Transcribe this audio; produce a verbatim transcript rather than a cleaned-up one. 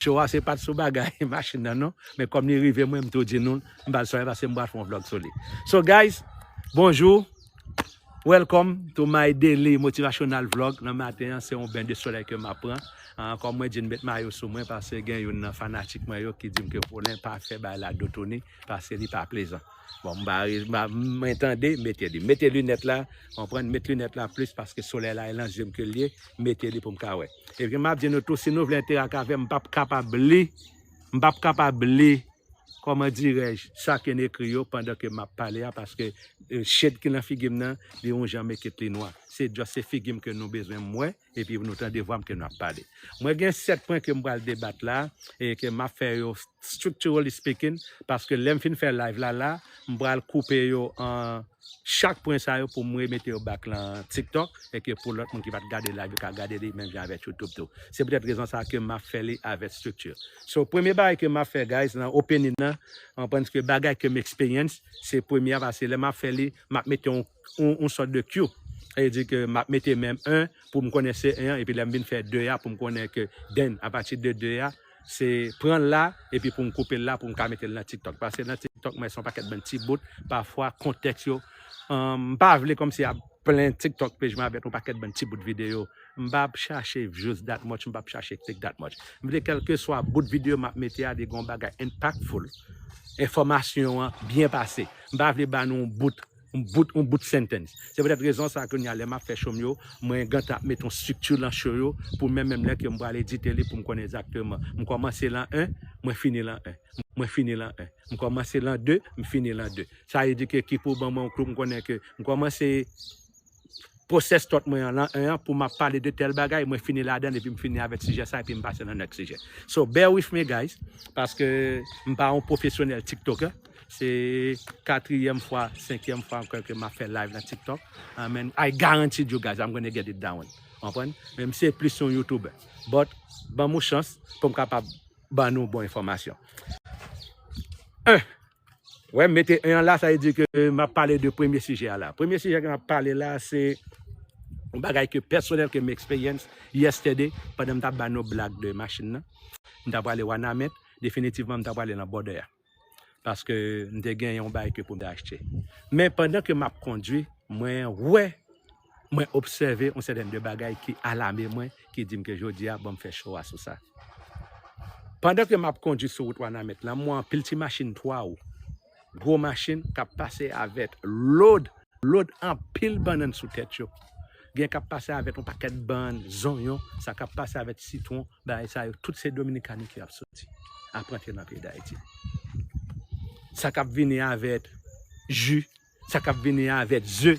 cho a, se pa t sou bagay machin nan non, men kòm li rive mwen, m tou di nou, m pral sòy paske m pral fè yon vlog sou li. So guys, bonjou. Welcome to my daily motivational vlog. Nan maten an, se yon ben de solèy ke m ap pran. Ah, kòm mwen di, n met mayo sou mwen paske gen youn nan fanatik mwen yo ki di m ke Paulin pa fè bagay la do touni paske li pa plezan. Bon, m pa re- m pa- mwen tande, mete li. Mete linèt la, konprann, met linèt la plis paske solèy la e nan zye m ke l ye, mete li pou m ka wè. Epi m ap di nou tou, si nou vle enteract avè m, m p ap kapab li, m p ap kapab li, kòman dirèj, sa ke n ekri yo pandan ke m ap pale a, paske eh, shade ki nan figi m nan, li yon jan make it li nwa. Se just se figi m ke nou bezwen m wè, epi nou tande vwa m ke n ap pale. Mwen gen sèt pwen ke m pral debat la, e ke m ap fè yo structurally speaking, paske lè m fin fè live la la, m pral koupe yo an chak pwen sa yo pou m remete yo back lan TikTok, e ke pou lòt moun ki pa t gade live yo ka gade li menm jan avèk YouTube tou. Se poutèt rezon sa ke m ap fè li avèk structure. So, premye bagay ke m ap fè, guys, nan opening nan, m aprann ke bagay ke m experience, se premye a, paske lè m ap fè li, m ap mete yon, yon, yon sòt de cue. Sa vle di ke m ap mete menm en pou m konnen se en an, epi lè m vin fè de a pou m konnen ke then, apati de de a, se pran l la, epi pou m koupe l la, pou m ka mete l nan TikTok. Paske nan TikTok, mwen se yon pakèt bann ti bout, pafwa, kontèks yo. Ahn, m pa vle kòmsi ap plen TikTok page mwen avèk yon pakèt bann ti bout videyo. M p ap chache views that much, m p ap chache click that much. M vle kèlkeswa bout videyo m ap mete a, li gen yon bagay impactful. Enfòmasyon an byen pase. M pa vle ba nou yon bout, yon bout, yon bout sentence. Se poutèt rezon sa kounye a lè m ap fè show m yo, mwen gentan ap mete yon strikti lan show yo pou menm menm lè ke m pral edite li pou m konnen egzakteman. M kòmanse lan en, mwen fini lan en. Mwen fini lan en. M kòmanse lan de, m fini lan de. Sa vle di ke ki pou ban mwen yon klou, m konnen ke m kòmanse process thought mwen an lan en an pou m ap pale de tèl bagay, mwen fini ladan l epi m fini avèk sijè sa epi m pase nan next sijè. So bear with me guys, paske m pa yon pwofesyonèl TikToker. Se katriyèm fwa, senkyèm fwa ankò ke m ap fè live nan TikTok. Amen. I guarantee you guys, I'm gonna get it down. Konprann? Men m se plis yon YouTuber. But, ban m yon chans pou m kapab ban nou bon enfòmasyon. En, wè, m mete en an la, sa vle di ke m ap pale de premye sijè a la. Premye sijè ke m ap pale la, se yon bagay ke pèsonèl ke m experience yesterday, pandan m t ap ba nou blag de machin nan. M t ap prale Wanament, definitivman, m t ap prale nan bòdè a. Paske m te gen yon bagay ke pou m te achte. Men pandan ke m ap kondwi, mwen wè, mwen obsève yon sèten de bagay ki alame mwen, ki di m ke jodi a, ban m fè show a sou sa. Pandan ke m ap kondwi sou wout Wanament lan, m wè anpil ti machin twa wou, gwo machin k ap pase avèk load, load anpil bannann sou tèt yo. Gen k ap pase avèk yon pakèt bann zonyon, sa k ap pase avèk sitwon, bagay sa yo, tout se Dominikani ki ap soti, ap rantre nan peyi Dayiti. Sa k ap vini avèk ji, sa k ap vini avèk ze,